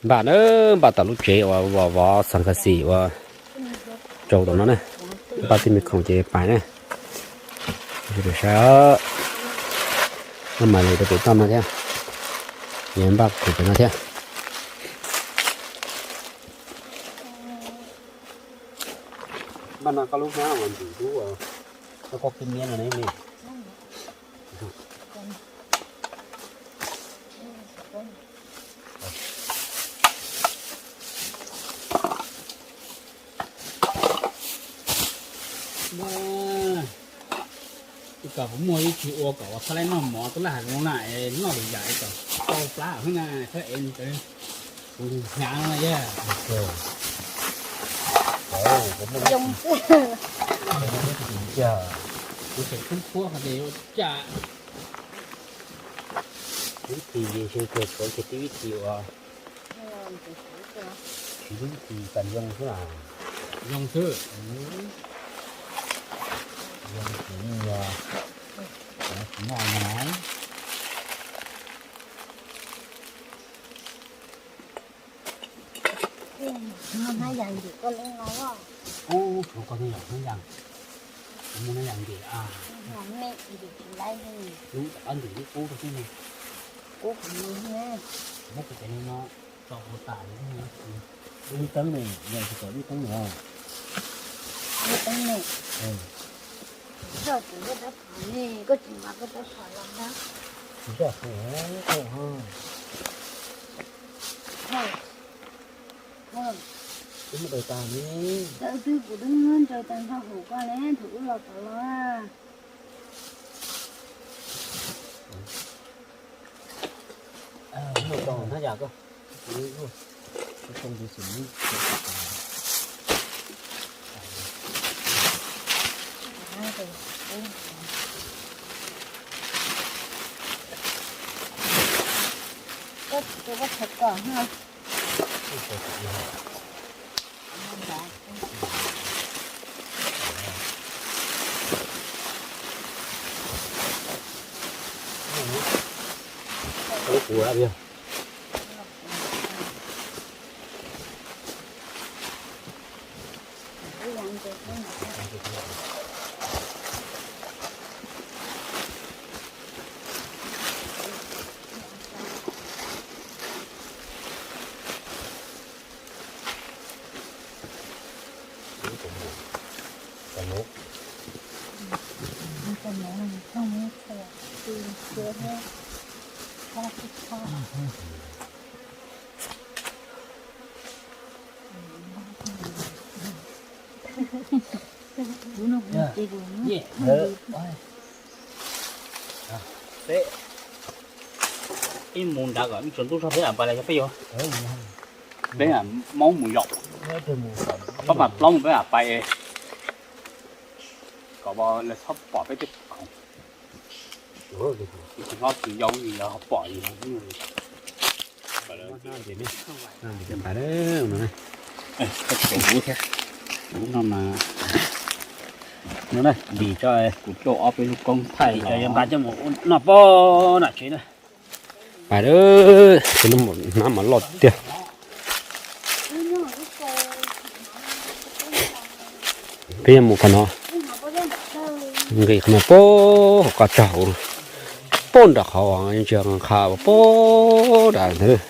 Npaj na, npaj tom lub tsev uas vov vov xas khas xis uas tsaus tom no na. Npaj tej me khoom ces pais na. Saib, npaj mam li rau pem toj no thiab. Npaj khoom pem no thiab. Npaj no koj lub hnab uas ntxim hlub, koj koj khib nyiab no ne. Ib kom kuv muaj ib tsis ua kom ua txhaj laib noj mov tub laj hav zoov na, noj lwm yam kom tau plab xwb na, txhob ev kuv hnyav no yog. Kuv tseem tub thuab qhov tias yuav caj. Vib thim ces ntshe kawg tshuav kiag tib vib thim uas tsis vib thim tas zoo xwb na. Zoo xwb. Zoo xwb yog noj na. Hnab yas ntim koj lub no. Ub, tshuav koj hnab yas, hnab yas. Kuv muaj hnab yas ntim a. Me ntim tsis laib li. Lub tom qab ntim lub qub rau xwb ne. Qub kuv muab kuv cov no tso ua tas li. Lub teeb ne, yog tsis kom lub teeb no. Lub teeb ne. Koj tsis muab rab phom ne, koj tsis muab koj rab phom los ntag. Tsis yog, twb muab daws tas ne. Tawm twg kuv twb muab ntsaws tag nrho hauv koj ne, thaum wb los tod los. Muaj tau hnab yas koj. Koj tsis ua koj thaum kom no. Peb ib mus nrad kom ib tsaus ntuj zog peb mam pais los yog peb yuav, peb mam maub mus yaum, pab mam plaub mus peb mam pais kom lawv txhob pom peb tej khoom. Tsis hlob tsis yau li lawv ho pom li. Ntim cov npab no, ntim cov npab coj mus ua noj pem no tsev na. Pais, hnab mas loj tiag. Peb yuav mus qhov no, nqis qhov no pem hauv qab tsag, pem nram qhov uas ntsia qha pem nram ntawd.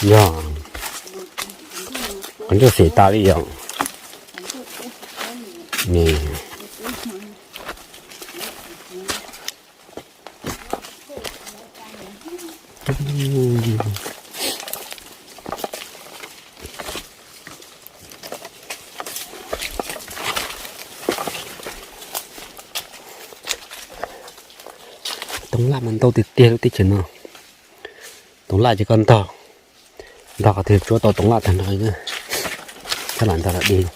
Yog, qhov ncauj xim tas li yom. Toov laj mas ntau tiag tiag lub teb chaws no. Toov laj ces koj ntog, ntog qhov twg tsuab tau toov laj tag nrho. Koj lam ntog lam dig.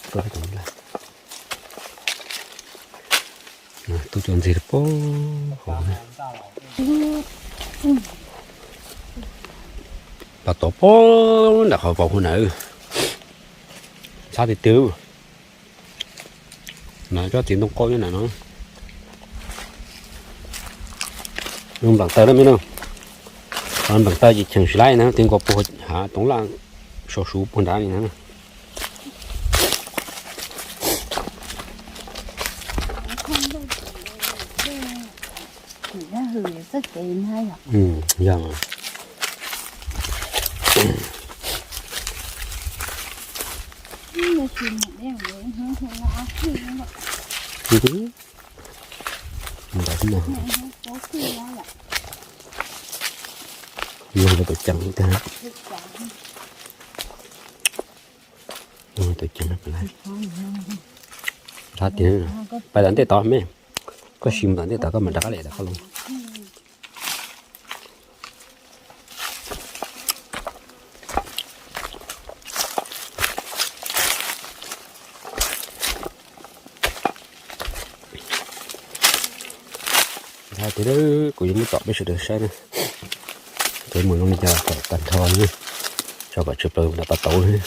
Tuaj cov ntxig pab hauv, pab tod pab nram qhov vauv hauv na. Ntxhab tiag tiag. Na cov txiv ntoo qaub nyob nram no. Npleem taws na me no. Npleem taws ces cheem tsis laib na, tib nkaus puag hav toov laj sau suv puag nrad li na. Yog. Tus ceev, tus ceev, pais tom ntej tod me, koj sim mus tom ntej tod koj mam rov qab li tom qab los. Hais tias kuv yuav muab tom peb sawv daws saib na. Ces mus zoo li cas kom tag nrho, tso kom tshwm plaws nram pas tauv li.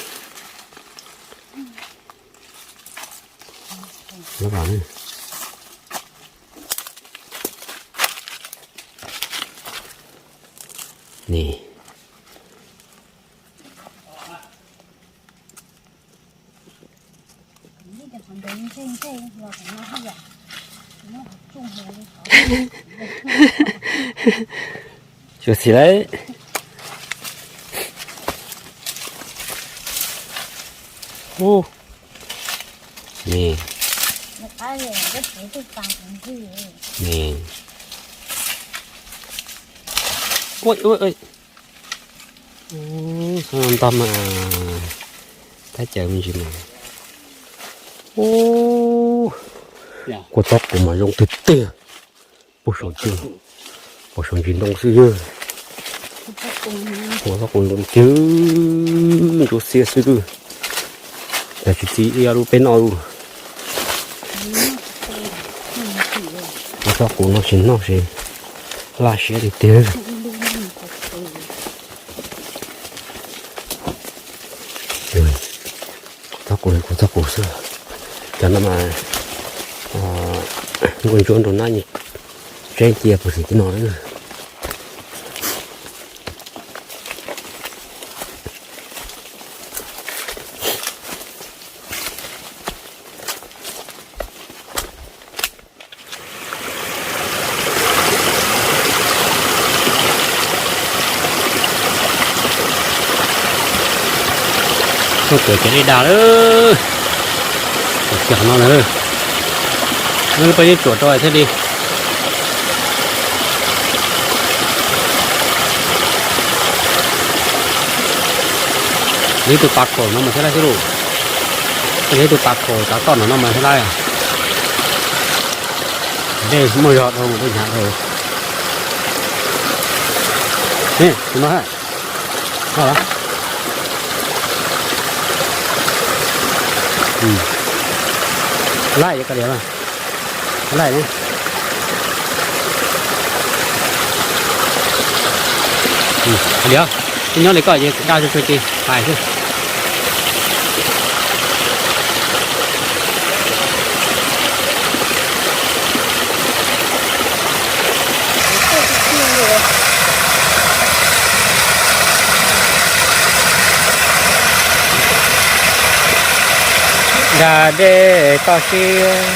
Ni. Xyuam xim lauj. Ub, ni, ni, ua ua, ntog mas tab cawv me ntsis mas. Ub, kua txob qus mas zoo tiag tiag. Puag saum ntsis, puag saum ntsis ntoo xwb yog. Kua txob qus zoo tiag, ntsuab xiab xwb. Cas tsis txi ib ob lub peb noj lub. Kua txob qus no tsis noj tsis laj siab tiag tiag. Txob qus, kua txob qus xwb. Cov no mas nkauj ntsuab nrog nab tseb cia puag tim no. Txoj kev ces dej dag lawm, txoj kev no na, peb yeej tsuam rau thiaj li. Yog ib tug pas khaum no mas thiaj laib xwb lauj. Yog ib tug pas khaum tav toj no no mas thiaj laib. Dej muaj zog dhau, dej hnyav dhau. Tus no ha, laij ko diam, laij ne. Diam, nyob li koj ces daj tsuag tsuag ces hais xwb. Dag dej toj siab,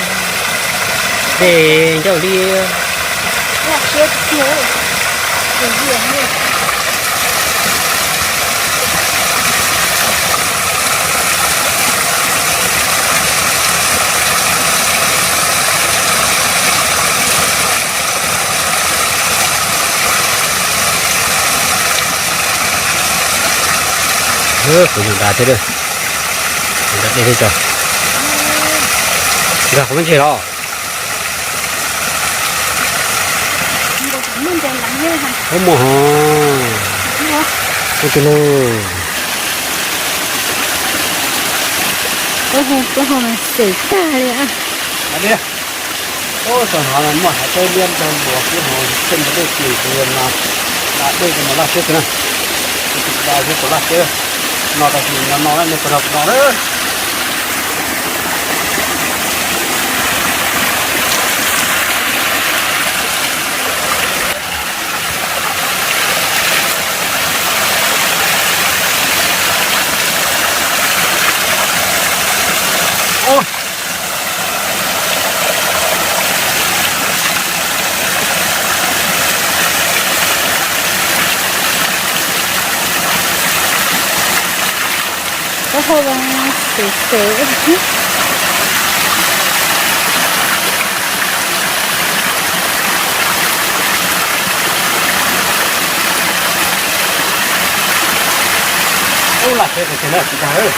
dej ncauj liab. Kuv yug dag thiab, dag dej thiab tso. Dag qhov me ntsis los. Ub, muaj hos. Ub, tus lug. Ub, ub, xim tag li a. Ub, txog no muaj hav tsawb liab ntag, ua kuv no tseem ntawm dej kis kuv yuav no, dej kuv no laj siab kawg na. Kuv tsis da thiab kuv laj siab no, tam sim no no nej puas nrog kuv no na. Ub, hau xim xim. Ub, laj siab kawg na tsis dag.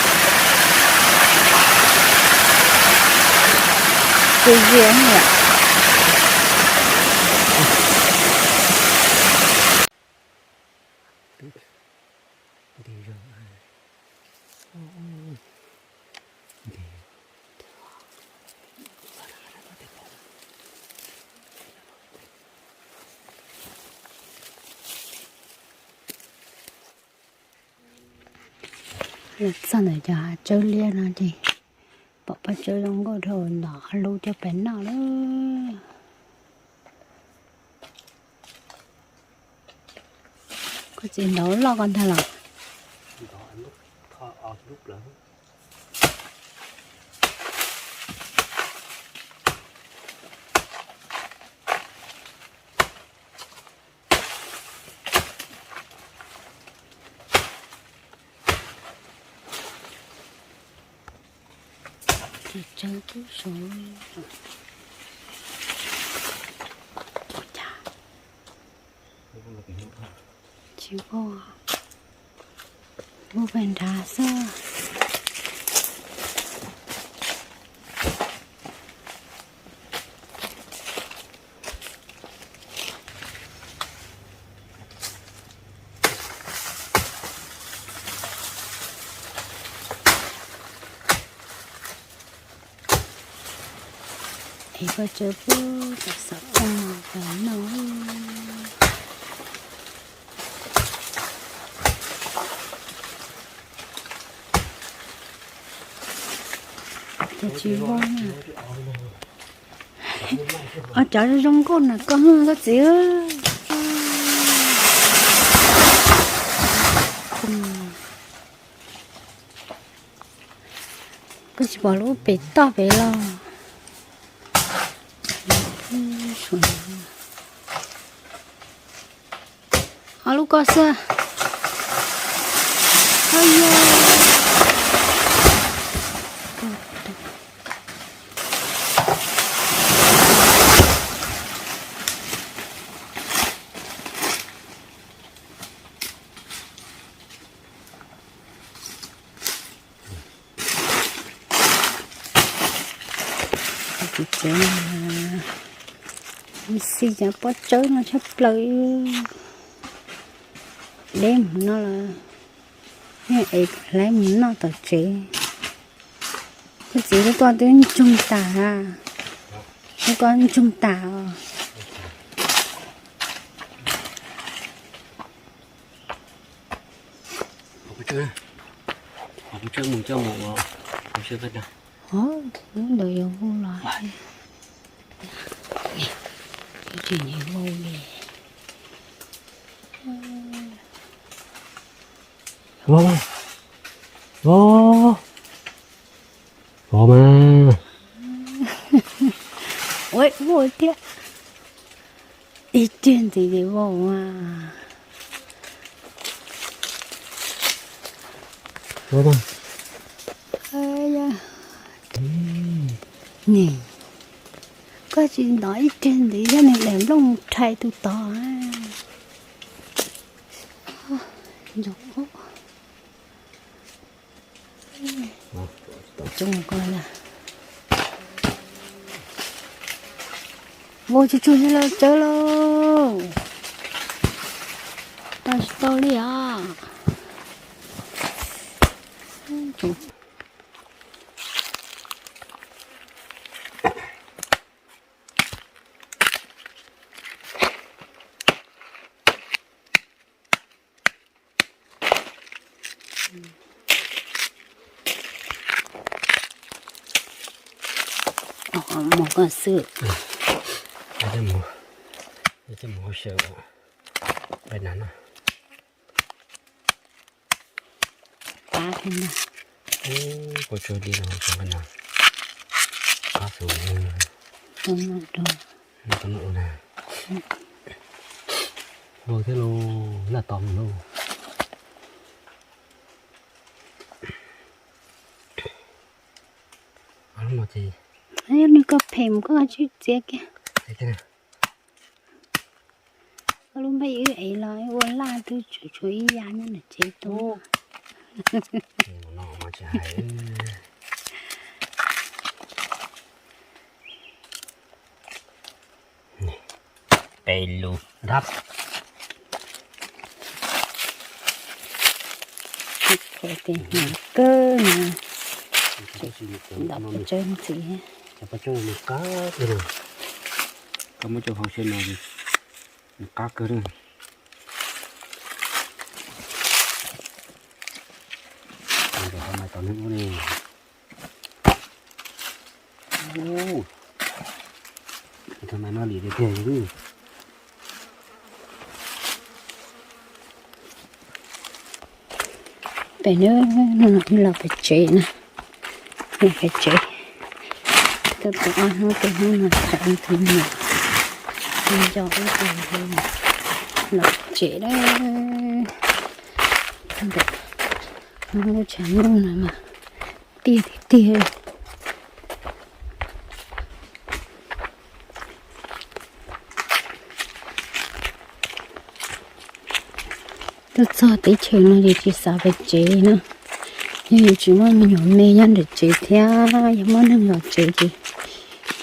Tus zias na yom. Los txog ntawm cov hav tsawb liab no ces pom pob tsawb zoo nkauj dhau ntawd, lub coj pem noj lawm. Koj txiv ntawd loj ko ntag los? Tsis tsawg kub saum. Ua cas tsis muaj, muaj pes nrad xwb. Es koj tsaws pub tom xav ua cov no. Cov tsis vau na. Os, cov zoo nkauj na koj, koj txiv. Koj tsis pom lub pem toj pem los? Ob lub ko xwb. Ab yog. Tsev xi cov pob tsawb no tshaj plaws. Deb mus no lawm, es hlais mus noj tom tsev. Koj txiv lub ko twb ntsoog tas, lub ko ntsoog tas os. Lub ntawd yuav vau los tsis vau li. Vau, vau, vau mas. Ua, vau thiab. Ib tiag ntxiv ces vau mas. Vau mas. Nim, koj tsis ntov ib tiag ntxiv, yog nws daim nplooj rhais tus tod. Vau tsuag tsuag li los tsawv lauj. Tsis tau li os. Mus koj xwb. Coj mus hauv xyaw, peb na no. Qab thiab na. Ub, kua tsua li no, qab xwb. Tau no na. Vau thiab lauj, laj tom mus lauj. Ob lub no ces, nws koj phem mus koj tswj txiav kiag. Koj lub npaj wb ev los ua laj twb tshuav ib yam nyob nram tsev tau. Peb lub dab. Kawg na. Ntawm peb tsob ntxiv. Koj muab coj hauv xyaw no, nws qab kawg li. Ntawm hauv no tau neeg ub ne. Ub, no lim tiag tiag li. Pem no, no los pem tsev na, pem tsev. Tuaj tau ob hnub, tus hnub no tsam tus niam nco ib tus los tsev lawm. Ntawm lub tshav nyuj no mas tiaj tiag tiag. Tuaj txog teb chaws no ces tsis xav pem tsev na. Yog yus tsis muaj me nyuam me nyob nram tsev thiab yog muaj neeg los tsev ces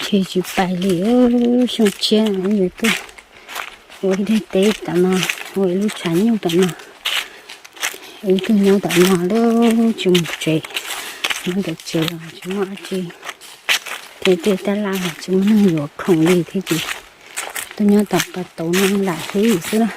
ntshe tsis pais li. Xyoo tshiab no yuav tuaj ua ib daim teb tom no, ua ib lub tshav nyuj tom no. Wb tuaj nyob tom no lawm tsis mus tsev, nyob tom tsev los tsis muaj dab tsi, thiab tej tab laj los tsis muaj neeg yuav khoom li thiab ces tuaj nyob tom pas tauv no lam hlwb xwb na.